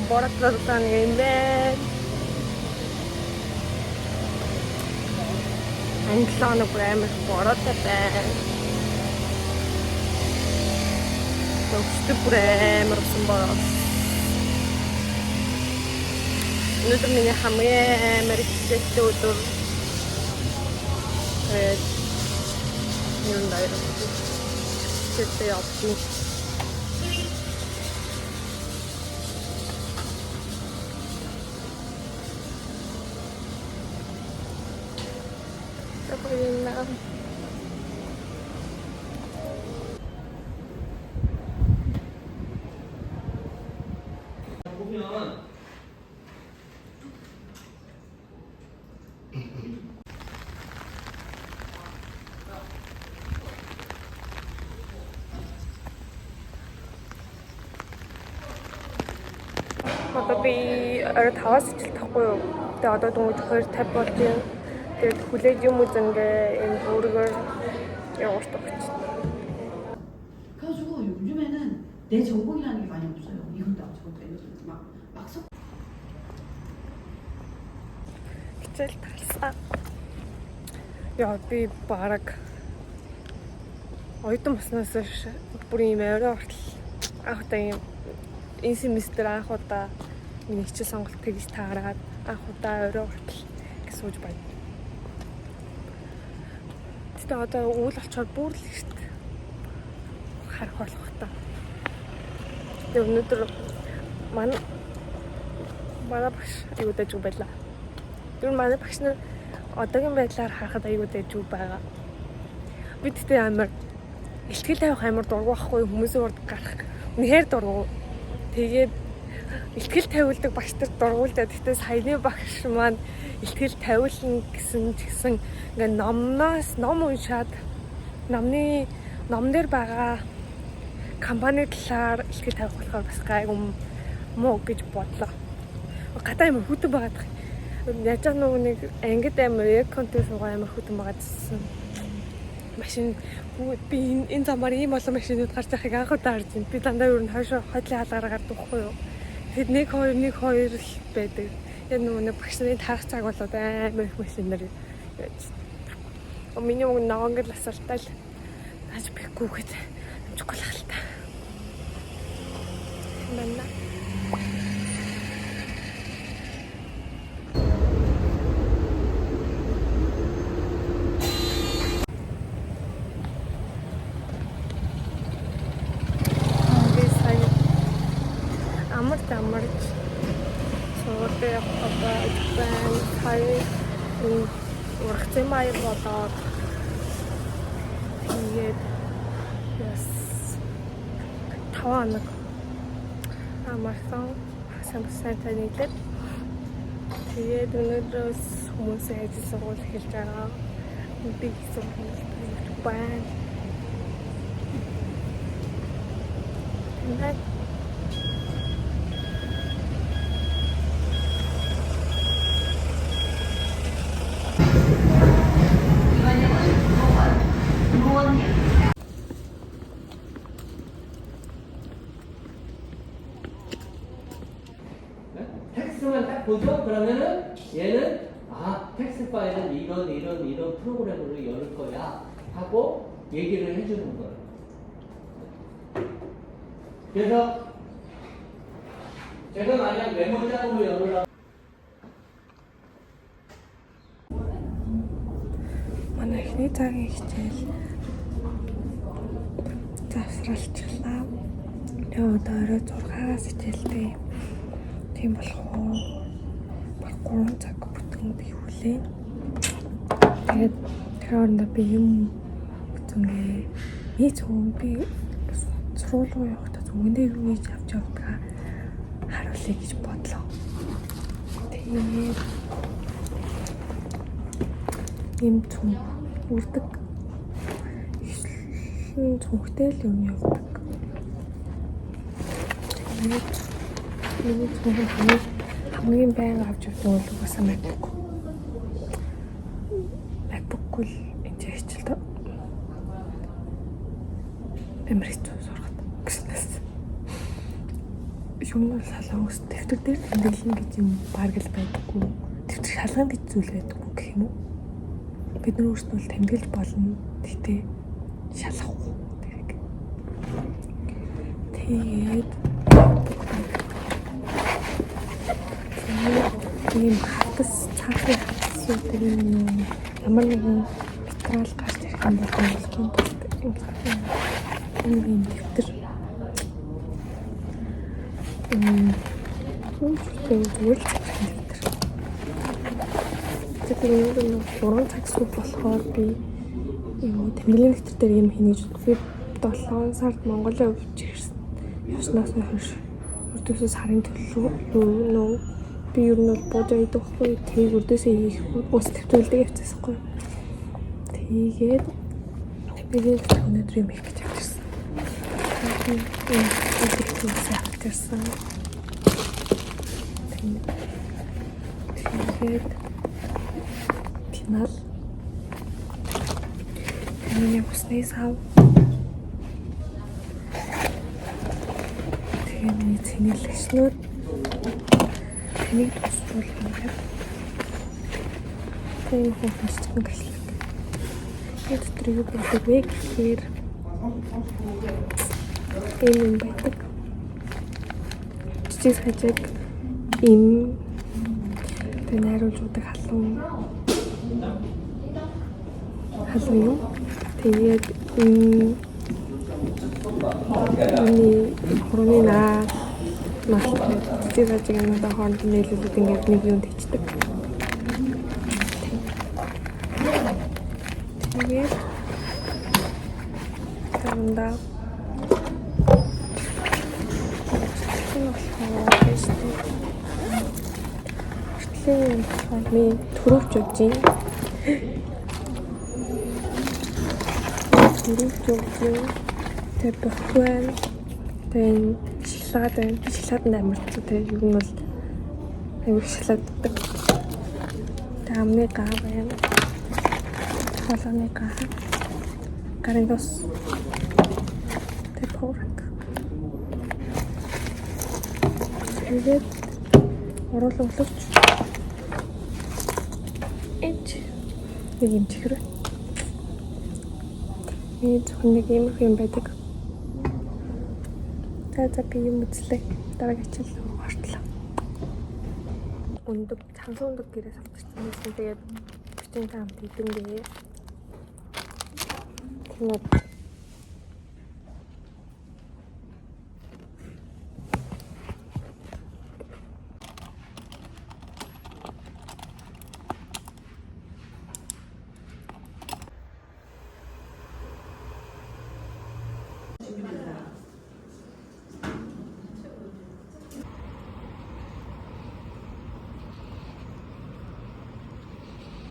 Бороотой нэг юм байна. Энэ 7 хоног бүр амар их бороотой байна. Өчигдөр бүр амар усан бороо. Өнөөдөр миний хамгийн амар их хичээлтэй өдөр. Тэгээд юм даяар хичээлдээ явж. Баярлалаа. 보면 Одоо би орой 5-аас хичээл тахгүй юу? Тэгээ одоо дөнгөж 2:50 болж байна. Тэгээд хүлээж юм үзэнгээ энэ бүргээр явуулт өгч. 그래가지고 요즘에는 내 전공이라는 게 많이 없어요. 이것도 하고 저것도 이것도 막막 섞. Хичээл талсан. Яа, би бараг оюутан болсноос хойш бүр ийм орой хүртэл анх удаа ийм энэ семестр анх удаа миний хичээл сонголт тэгж таарад анх удаа орой хүртэл ингэ сууж байна. Гэтэ одоо өвөл болчоор бүр л ихт харах болох та. Тэгээ өнөөдөр манай багш аюу дайжгүй байлаа. Тэр манай багш нар одоогийн байдлаар харахад аюу дайжгүй байгаа. Би тэгтээ амар ихтгэл тавих амар дургу байхгүй хүмүүсийн урд гарах. Үнэхээр дургу. Тэгээд ихтгэл тавиулдаг багш нар дургуулдаг. Тэгтээ саяны багш маань ихтгэл тавиулна гэсэн ч гэсэн ингээ номноос ном уншаад номны ном дээр байгаа компани талаар ихтгэл тавих болохоор бас гайгүй муу гэж бодлоо. Гадаа амар хүтэн байгаад байгаа. Яаж ч нөгөө нэг ангид амар air-con-тэй суугаа амар хүтэн байгаад ирсэн. Машин би энэ замаар ийм олон машинууд гарч байхыг анх удаа харж байна. Би дандаа ер нь хойшоо хотлын хаалгаар гардаг байхгүй юу. Тэгэд 1 2 1 2 л байдаг. Яг нөгөө нэг багш нарын тарах цаг болоод амар их машинаар яаж. Миний мөнгө ногоон гэл асуултаа л нааж бихгүй гээд амжихгүй л хальта. Манай би сая амарч амарч сургууль явах гэж байна. Сая энэ ургацын маяг болоод тэгээд яс 5 хоног амарсан сайн нийлээд тэгээд өнөөдрөөс хүмүүсийн ажил сургууль эхэлж байгаа. Би сургууль байна. Тэгээд 네? 텍스트만 딱 보죠? 그러면은 얘는 아, 텍스트 파일은 이런 이런 이런 프로그램으로 열 거야 하고 얘기를 해주는 거예요. 그래서 제가 만약 메모장으로 열으라 Манай эхний цагийн хичээл завсралчлаа. Тэгээ одоо орой 6-аас хичээлтэй. Тийм болохоор баг 3 цаг бүтэн би хүлээн. Тэгээд тэр хоорондоо би юм бүтэнгээ нэг цөөн би сургууль руу явахдаа зүгэндээ юу хийж авч явдгаа харуулъя гэж бодлоо. Тэгээд ийм цүнх үрдэг. Ишлэн цүнхтэй л юм явдаг. Тэгээд миний цүнх нь хамгийн байнга авч явдаг бол угаасаа MacBook. MacBook-гүй л энэ хичээлд амар хэцүү сурахад гэснээс. Шүүмнэр Солонгос дэвтэр дээр тэмдэглэнэ гэж юм бараг л байдаггүй. Дэвтэр шалгана гэж зүйл байдаггүй гэх юм уу? Бид нар өөрсдөө бол тэмдэглэж болно. Гэхдээ шалгахгүй тэрийг. Тэгээд ийм хатас, цаахны хатас юу тэр юм ямар нэгэн материал гарч ирэх юм бол тэмдэглэхийн тулд ингэ ийм дэвтэр зүгээр л цацрын дэвтэр. Тэгээд энэ нэг 3 цаг суух болохоор би юу тэмдэглэлийн дэвтэр дээр юм хийнэ гэж би 7 сард Монголын явж ирсэн. Явснаас хойш өрдөөсөө сарын төлөв нөө би ер нь бол бууж айдаг байхгүй. Тэрийг өрдөөсөө хийх ус төвтөлдөг явчихсан байхгүй. Тэгээд тэмдэглэлийн дэвтэр өнөөдөр юм хийх гэж авчирсан. Тэгээд энэ авчирсан. Тэгээд пенал. Миний усны сав. Тэгээ миний цэнэглэгчнүүд тэнийг тусдуулах юм байна. Тэгээ хүүхэн жижигэн галиг. Энэ дотор юу байдаг вэ гэхээр ийм юм байдаг. Жижиг сажиг им тэгээ найруулж удаг халуун халуун юм. Тэгээд энэ миний хурууны наа мал жижиг сажиг юмудаа хооронд нийлүүлээд ингээд нэг юм тэгчдэг. Тэгээд таванда болохоор юм болохоор би төрөвч явж байна. Төрөвч явж байна. Тэгээ бохт байна. Тэгээ энэ шоколад байна. Би шоколаданд амар хэцүү те. Ер нь бол аюу шоколаддаг. Тэгээ амны гав байна. Хоолойны гав. Гарын тус. Тэгээ пуурак. Тэгээд уруулан өглөөч. Энд нэг юм чихэр. Миний зөвхөн нэг иймэрхүү юм байдаг. За би юм үзлээ. Дараагийн хичээл ортлоо. Өндөг, цамсан өндөг гэрээс авчирсан байсан. Тэгээд бичэнтэй хамт идэнгээ. Тэгээд